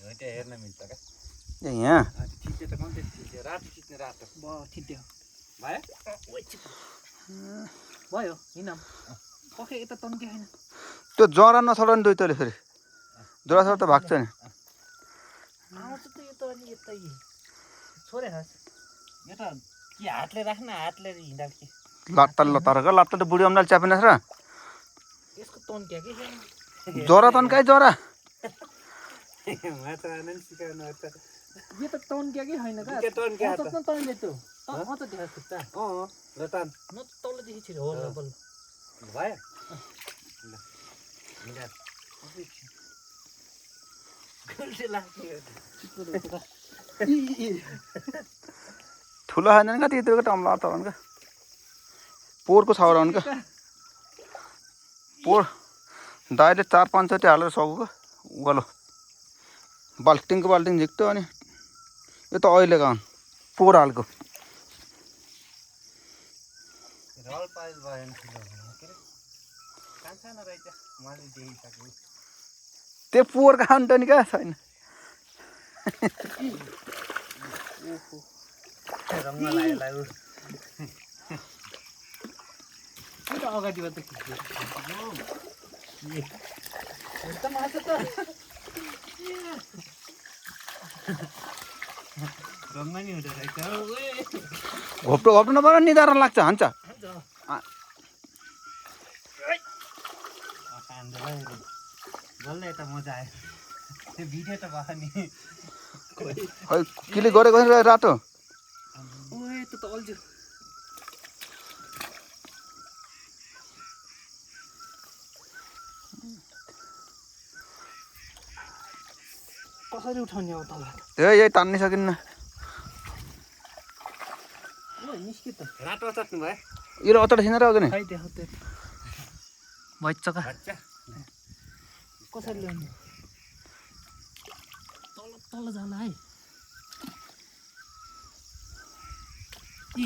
त्यो हेर्न मिल्छ क्या ए यहाँ थिच्यो त कम्ती थिच्यो रातो थिच्ने रातो थिच्यो भयो भयो हिँडम पखे यता तन्के छैन त्यो जरा नछोड नि दुई तैँले फेरि जरा छोड त भाग्छ नि आउँछ त यो त अनि यतै छोरे खास यो त कि हातले राख्न हातले हिँड्दा कि लात्ता त बुढी अम्नाले च्यापिनेछ र यसको तन्क्या के छैन जरा तन्काइ जरा माछा आएन नि सिकाउनु त यो त तन्क्या के छैन का के तन्क्या त? न तैँले त्यो अझ देखा खुट्टा ल तान न तलदेखि छिरे हो ल बल्ल भयो ल हिँडा गुल्से लाग्ने ठुलो छैन क्या त्यतिको टम्ला त का पोहोरको छाउरा का पोहोर दाइले 4-5 चोटि हालेर सकेको उकालो बाल्टिङको बाल्टिङ झिक्यो अनि यो त अहिलेको हुन् पोहोर हालको रल पाइल भयो नि ठुलो के अरे सानो रहेछ मैले देखिसकेँ त्यो पोहोरको आउनु त नि क्या छैन रङ्ग लाग्यो त्यो त अगाडिबाट त खिच्यो हेर त माछा त रङ्ग नि हुँदो रहेछ घोप्टो नपर निधार लाग्छ हान्छ बल्ल यता मजा आयो त्यो भिडियो त भयो नि खै किले गरेको रातो ओए त अल्झ्यो कसरी उठाउने अब तल यही तान्नै सकिन्न निस्क्यो त रातो चट्नु भयो यो अतड छिन र अगने खै देखो त्यो भइचका अच्छा कसरी ल्याउने तल तल जाला है इ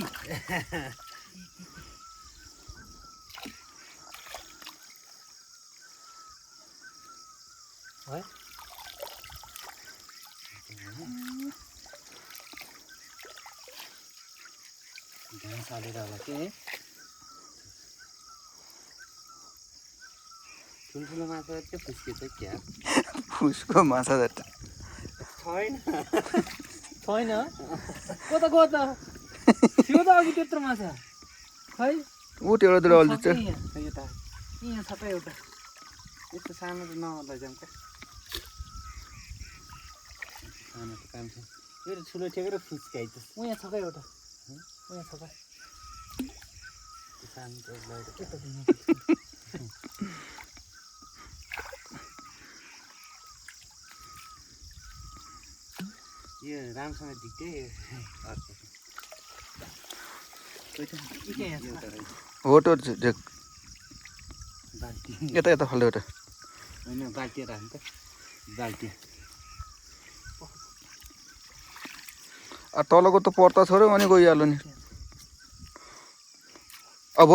है घाँस हालेर होला के ठुल्ठुलो माछा के फुस्के छ क्या फुसको माछा जता छैन छैन कता कता थियो त अघि त्यत्रो माछा खै उठ एउटा दुलो अल्झिन्छ यहाँ छ त एउटा यस्तो सानो त नहोला जान्छ सानो त काम छ यो त ठुलो ठेकेर फुस्काइछ यहाँ छ क्या एउटा यहाँ छ क्या सानो त लगेर यता दिनु यो राम्रोसँग झिक्दै अर्को हो त बाल्टी यता यता फल्यो एउटा होइन बाल्टी राख्नु त बाल्टी तलको त पर्ता छोड्यो अनि गइहाल्यो नि अब